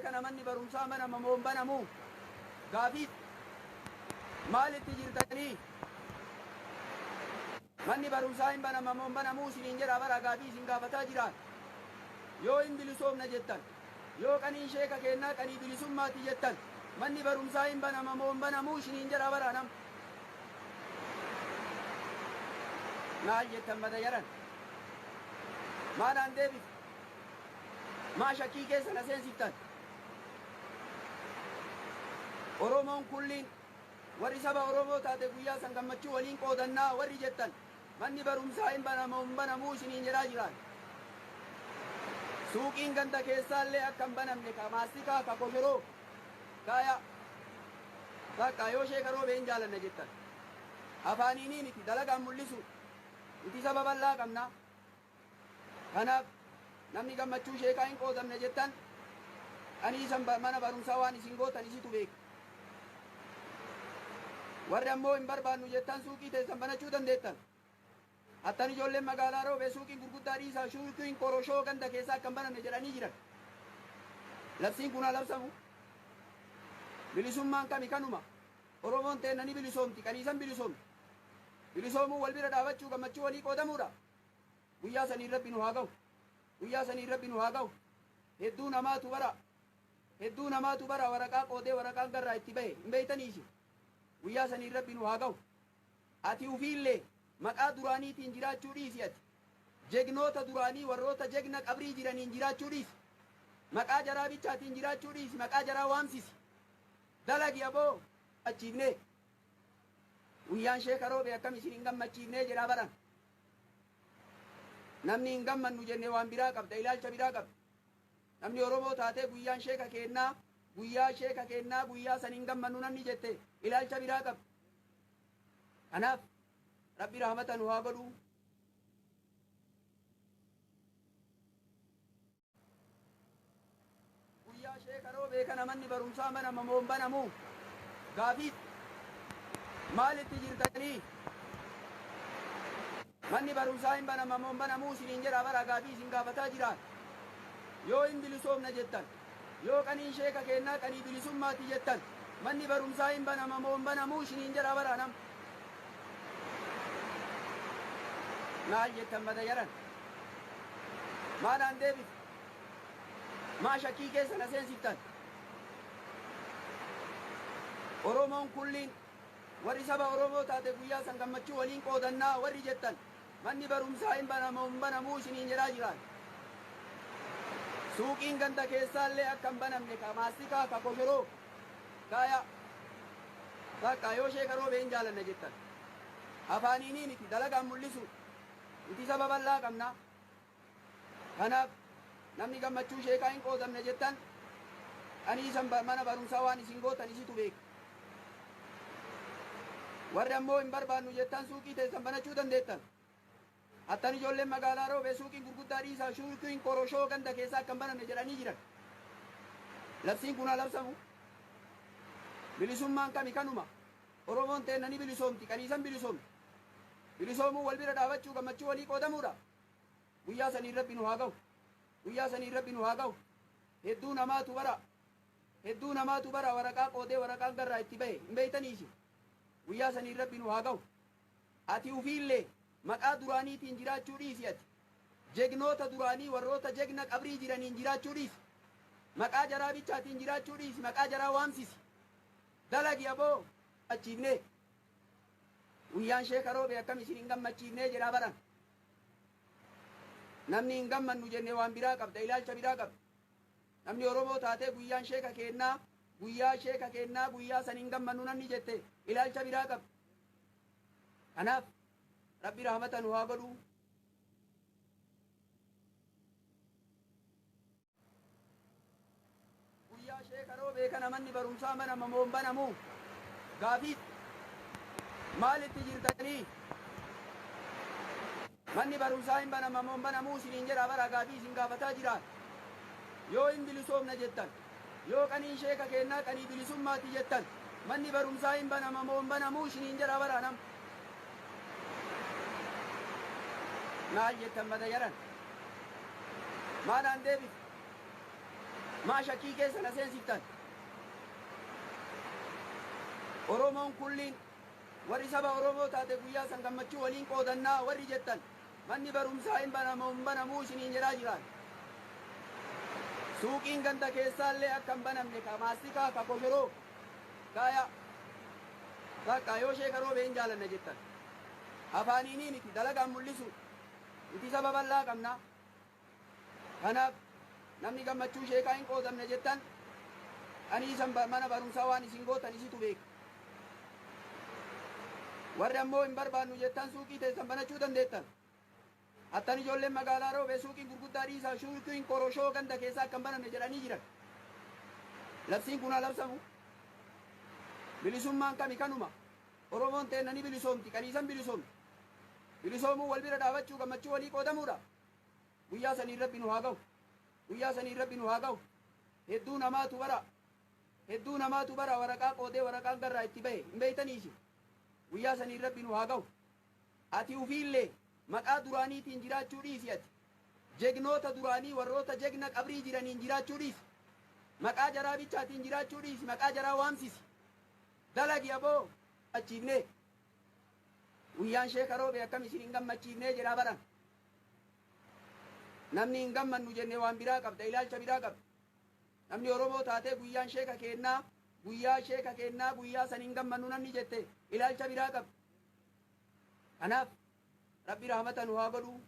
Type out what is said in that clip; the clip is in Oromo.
kana manni barumsaa banama moo hin banamu? Gaafii maalitti jirtanii? Manni barumsaa hin banama moo hin banamuu isiniin jedha bara gaafii isin gaafataa jiraan. Yoo hin bilisoomna jettan, yoo qaniin sheeka keennaa qanii bilisummaati jettan, manni barumsaa hin banama moo hin banamuu isiniin jedha bara nam. Maal jettan bada jaran? Maanaan deebif? Maa shakkii keessa na seensiftan? Oromoon kulliin warri saba Oromoo taate guyyaa san gammachuu waliin qoodannaa warri jettan, manni barumsaa hin banama hin banamuu isiniin jedhaa jiraan. Suuqiin ganda keessaallee akka hin banamne ka maastikaa ka koshoroo kaaya bakka yoo sheeka Roobee hin jaalanna jettan. Afaaniinii miti, dalagaan mul'isu. Nuti saba bal'aa qabna. Kanaaf namni gammachuu sheekaa hin qoodamne jettan, qanii san mana barumsaa waan isin gootan isitu beeka. Warri ammoo hin barbaannu jettan suuqii teessan banachuu dandeettan. Hattan ijoolleen magaalaa Roobee suuqiin gurguddaa dhiisaa suuqiin koroshoo ganda keessaa akka hin banamne jedhanii jiran. Labsiin kun haa labsamu. Bilisummaan kami kanuma? Oromoon teenna ni bilisoomti, qaniisan bilisoomti. Bilisoomuu wal bira dhaabachuu, gammachuu walii qoodamuudha. Guyyaa saniin Rabbi nu haa ga'u. Guyyaa saniin Rabbi nu haa ga'u. Hedduu namaatu bara hedduu namaatu bara waraqaa qoodee waraqaan garraa itti bahe hin beeytanii isin. Guyyaa saniin Rabbi nu haa ga'u. Ati ufiillee maqaa duraaniitiin jiraachuu dhiisi ati. Jegnoota duraanii warroota jegna qabrii jiraniin jiraachuu dhiisi. Maqaa jaraa bichaatiin jiraachuu dhiisi, maqaa jaraa waamsisi. Dalagi aboo achiifnee. Guyyaan sheeka Roobee akkam isin hin gammachiifnee jedhaa baran. Namni hin gammannu jenne waan biraa qabda, ilaalcha biraa qabda. Namni Oromoo taatee guyyaan sheeka keennaa, guyyaa sheeka keennaa guyyaa san hin gammannu namni jette ilaalcha biraa qabda. Kanaaf Rabbi rahmata nu haa godhu. Guyyaa sheeka Roobee kana manni barumsaa banama moo hin banamu? Gaafii maalitti jirtanii? Manni barumsaa hin banama moo hin banamuu isiniin jedha bara gaafii isin gaafataa jiraan. Yoo hin bilisoomna jettan, yoo qaniin sheeka keennaa qanii bilisummaati jettan, manni barumsaa hin banama moo hin banamuu isiniin jedha bara nam. Maal jettan bada jaran? Maanaan deebif? Maa shakkii keessa na seensiftan? Oromoon kulliin warri saba Oromoo taate guyyaa san gammachuu waliin qoodannaa warri jettan, manni barumsaa hin banama hin banamuu isiniin jedhaa jiraan. Suuqiin ganda keessaallee akka hin banamne ka maastikaa ka koshoroo kaaya bakka yoo sheeka Roobee hin jaalanna jettan. Afaaniinii miti, dalagaan mul'isu. Nuti saba bal'aa qabna. Kanaaf namni gammachuu sheekaa hin qoodamne jettan, qanii san mana barumsaa waan isin gootan isitu beeka. Warri ammoo hin barbaannu jettan suuqii teessan banachuu dandeettan. Hattan ijoolleen magaalaa Roobee suuqiin gurguddaa dhiisaa suuqiin koroshoo ganda keessaa akka hin banamne jedhanii jiran. Labsiin kun haa labsamu. Bilisummaan kami kanuma? Oromoon teenna ni bilisoomti, qaniisan bilisoomti. Bilisoomuu wal bira dhaabachuu, gammachuu walii qoodamuudha. Guyyaa saniin Rabbi nu haa ga'u. Guyyaa saniin Rabbi nu haa ga'u. Hedduu namaatu bara hedduu namaatu bara waraqaa qoodee waraqaan garraa itti bahe hin beeytanii isin. Guyyaa saniin Rabbi nu haa ga'u. Ati ufiillee maqaa duraaniitiin jiraachuu dhiisi ati. Jegnoota duraanii warroota jegna qabrii jiraniin jiraachuu dhiisi. Maqaa jaraa bichaatiin jiraachuu dhiisi, maqaa jaraa waamsisi. Dalagi aboo achiifnee. Guyyaan sheeka Roobee akkam isin hin gammachiifnee jedhaa baran. Namni hin gammannu jenne waan biraa qabda, ilaalcha biraa qabda. Namni Oromoo taatee guyyaan sheeka keennaa, guyyaa sheeka keennaa guyyaa san hin gammannu namni jette ilaalcha biraa qabda. Kanaaf Rabbi rahmata nu haa godhu. Guyyaa sheeka Roobee kana manni barumsaa banama moo hin banamu? Gaafii maalitti jirtanii? Manni barumsaa hin banama moo hin banamuu isiniin jedha bara gaafii isin gaafataa jiraan. Yoo hin bilisoomna jettan, yoo qaniin sheeka keennaa qanii bilisummaati jettan, manni barumsaa hin banama moo hin banamuu isiniin jedha bara nam. Maal jettan bada jaran? Maanaan deebif? Maa shakkii keessa na seensiftan? Oromoon kulliin warri saba Oromoo taate guyyaa san gammachuu waliin qoodannaa warri jettan, manni barumsaa hin banamu hin banamuu isiniin jedhaa jiraan. Suuqiin ganda keessaallee akka hin banamne, ka maastikaa, ka koshoroo gaaya bakka. Yoo Sheeka Roobee hin jaalanna jettan, afaaniinii miti, dalagaan mul'isu. Nuti saba bal'aa qabna. Kanaaf namni gammachuu sheekaa hin qoodamne jettan, anii isan mana barumsaa waan isin gootan isitu beeka. Warri ammoo hin barbaannu jettan, suuqii teessan banachuu dandeettan. Hattan ijoolleen magaalaa Roobee suuqiin gurguddaa dhiisaa, suuqiin koroshoo ganda keessaa akka hin banamne jedhanii jiran. Labsiin kun haa labsamu. Bilisummaan kami? Kanuma. Oromoon teenna ni bilisoomti, qaniisan bilisoomti. Bilisoomuu wal bira dhaabachuu, gammachuu walii qoodamuudha. Guyyaa saniin Rabbi nu haa ga'u. Guyyaa saniin Rabbi nu haa ga'u. Hedduu namaatu bara, hedduu namaatu bara waraqaa qoodee waraqaan garraa itti bahe hin beeytaniisi. Guyyaa saniin Rabbi nu haa ga'u. Ati ufiillee maqaa duraaniitiin jiraachuu dhiisi. Ati jegnoota duraanii, warroota jegna qabrii jiraniin jiraachuu dhiisi. Maqaa jaraa bichaatiin jiraachuu dhiisi. Maqaa jaraa waamsisi, dalagi. Aboo, achiifne guyyaan Sheeka Roobe akkam isin hin gammachiifnee jedhaa baran. Namni hin gammannu jenne waan biraa qabda, ilaalcha biraa qabda. Namni Oromoo taatee guyyaan sheeka keennaa, guyyaa sheeka keennaa, guyyaa san hin gammannu namni jette, ilaalcha biraa qabda. Kanaaf Rabbi rahmata nu haa godhu.